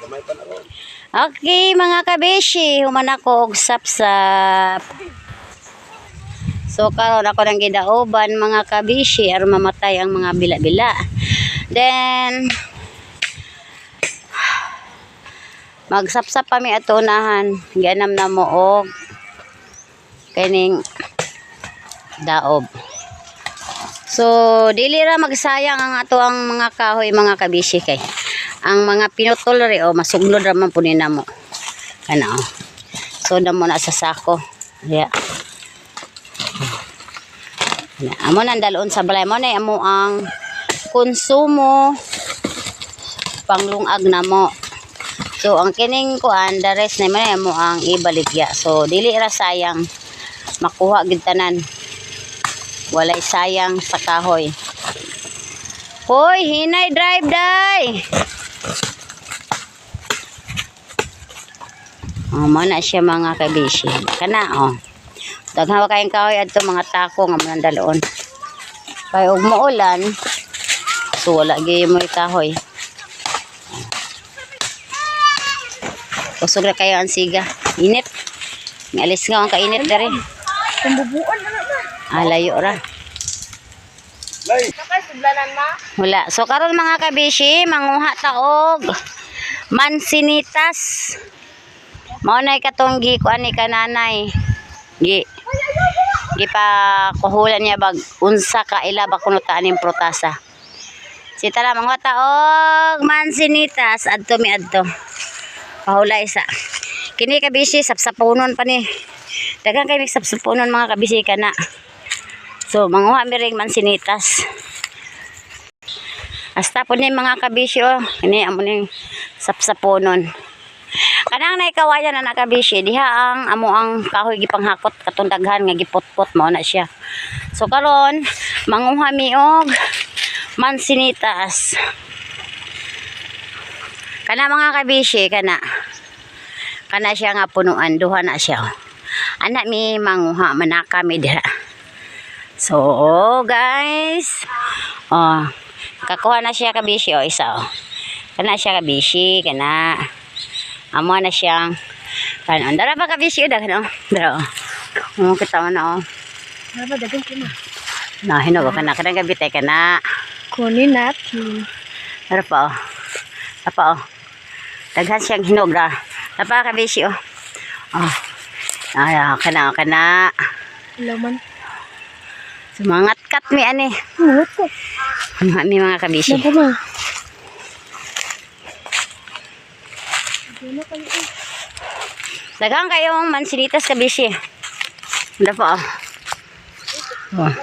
Gamay pa na ron. Okay, mga kabeshi, human ako og sapsap. So karon ako nang gidauban, mga kabeshi, aron mamatay ang mga bila-bila. Then magsapsap pa mi ato unahan. Gianam na mo og kining daob. So dili ra magsayang ang ato ang mga kahoy, mga kabishi, kay ang mga pinutol ri o masuglod ra man pud ni namo. Kana oh. So na mo na sa sako. Yeah. Na, amo nang dalon sa balay mo na amo ang konsumo panglungag namo. So ang kining kuan, the rest na mo na amo ang ibaligya. So dili ra sayang, makuha gid tanan. Walay sayang sa kahoy. Hoy, hinay drive day. Oh, mo na siya, mga kabishi. Kana oh. Daghan pa kayong kahoy adto, mga tako nga mo dalon. Kay og muulan, so wala gyud mo kahoy. Kusog ra kayo ang siga. Init. Alis nga ang kainit dere. Tumbubuan na na. Ah, layo ra. Lay! Nakay sudlanan ma. Wala. So karon, mga kabishi, manguha taog mansinitas. Mao nay katong gi kuan ni kananay. Gi gipa kuhulan niya bag unsa ka ila ba kuno ta aning protasa. Si tara, manguha taog mansinitas adto mi adto. Pahulay sa. Kini, kabishi, sapsapunon pa ni. Daghan kay mig sapsapunon, mga kabishi, kana. So manguha mi ring mansinitas. Hasta po ni mga kabishi oh. Ini amo ning sapsaponon. Kanang naikawayan na nakabishi, diha ang amo ang kahoy gipanghakot katong daghan nga gipotpot mao na siya. So karon manguha mi og mansinitas. Kana, mga kabishi, kana. Kana siya nga punuan, duha na siya. Oh. Ana mi manguha, manaka mi diha. So, guys, oh, kakuha na siya, kabishi, oh, isa, oh. Kana siya, kabishi, kana. Amo na siyang kanon. Dara pa, kabishi, oh, daghan, oh. Dara, oh. Oh, kita mo na, oh. Ano ba dagan ko ma? Na, hinog, oh, kana kanang gabi tay kana. Kunin natin. Dara pa, oh. Dara pa, oh. Daghan siyang hinog ra. Dara pa, kabishi, oh. Oh. Ay, ah, kana, oh, kana. Laman. Sumangat kat mi ani. Ano ko? Ano mi, mga kabishi. Ano ma? Ano kayo? Daghang kayong mansinitas, kabishi. Ano pa, oh. Oh.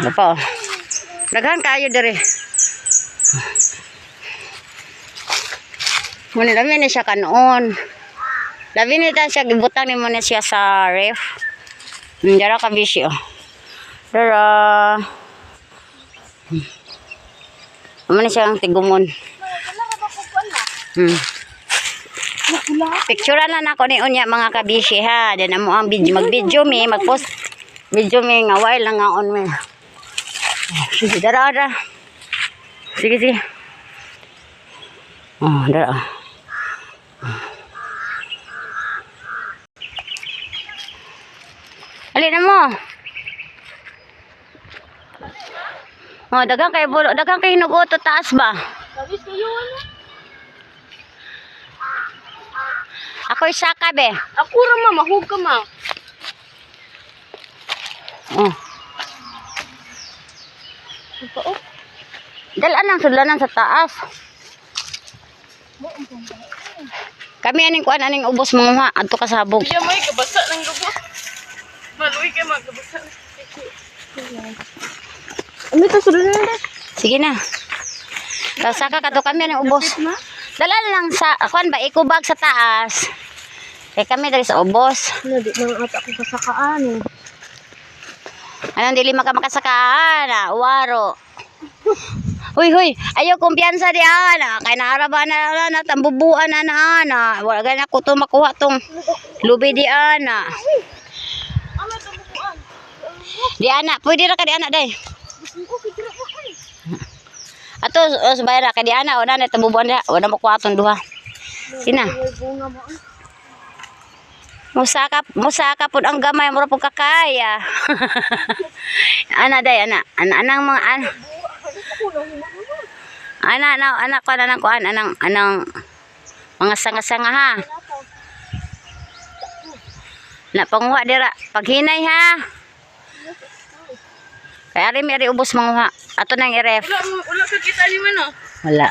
Ano pa, oh. Daghan kayo dere. Muna labi ni siya kanoon. Labi ni ta siya gibutang ni mo na siya sa ref. Dara, kabishi, oh. Dara. Amo na siya ang tigumon. Picturean na nako ni unya, mga kabishi, ha. Then amo ang video, mag-video mi, mag-post video mi nga while lang nga on mi. Sige, dara dara. Sige, sige. Oh, dara. Ali na mo. Oh, daghang kay bulo, daghang kay hinugot taas ba? Tapos kayo ano? Ako'y saka be. Ako ra ma, mahug ka ma. Oh. Ano pa oh? Dalaan lang sudlanan sa taas. Kami aning kuan aning ubos mga adto ka sabog. Kuya may gabasa ng lubot. Maluwi kay magabasa. Ano to sudlanan na? Sige na. Kasaka ka to kami aning ubos. Na? Dalaan lang sa kuan ba ikubag sa taas. Kay kami dali sa ubos. Ano di nang ata ko kasakaan eh. Anong dili maka makasakaan ah, waro. Huy, huy, ayaw kumpiyansa di ana. Kay naaraba na na, na tambubuan na na ana. Wala gana ko to makuha tong lubi di ana. Ano to bubuan? Di ana, pwede ra ka di ana day. Gusto ko kay dira ay. Ato oh, sa bayra kay di ana wala na tambubuan diha. Wala mo kuwaton duha. Sina. May bunga mo. Musaka musaka pud ang gamay, mura pud kakaya. Ana day ana. Ana anang mga ana. Ana ana ana ko anang kuan anang anang mga sanga-sanga ha. Na panguha dira paghinay ha. Kay ari mi ari ubos manguha. Ato nang i-ref. Wala mo, wala ka kita ni man oh. Wala.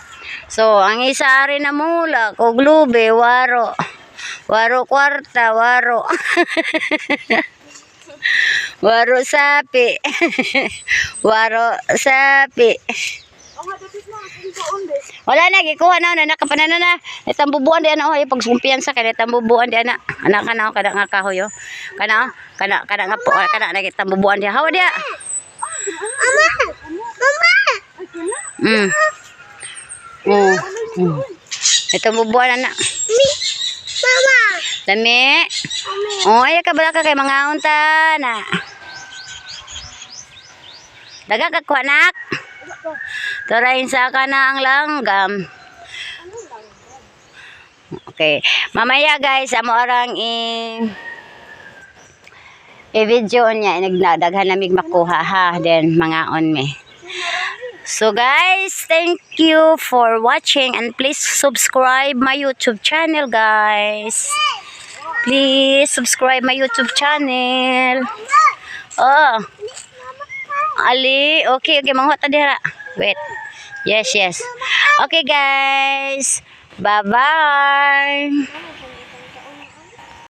So, ang isa ari na mula, og lube, waro. Waro kwarta, waro. Waro sapi. Waro sapi. Ang hadapit mo, ang kaon de. Wala na, gikuha na, na nakapanana na. Itang bubuan di ana, oh, ay pagsumpiyan sa kay itang bubuan di ana. Ana kana oh, kana nga kahoy oh. Kana oh, kana kana nga po, kana na itang bubuan di. Hawa di. Mama! Mama! Oh. Itang bubuan ana. Mama! Lami. Oh, ay ka bala ka kay mga unta na. Daga ka kuha, anak. Turain sa ka na ang langgam. Okay. Mamaya guys, amo orang i-video niya nagnadaghan namig makuha ha, then mga on me. So guys, thank you for watching and please subscribe my YouTube channel, guys. Please subscribe my YouTube channel. Oh. Ali, okay, manguha ta dira. Wait. Yes. Okay guys. Bye-bye.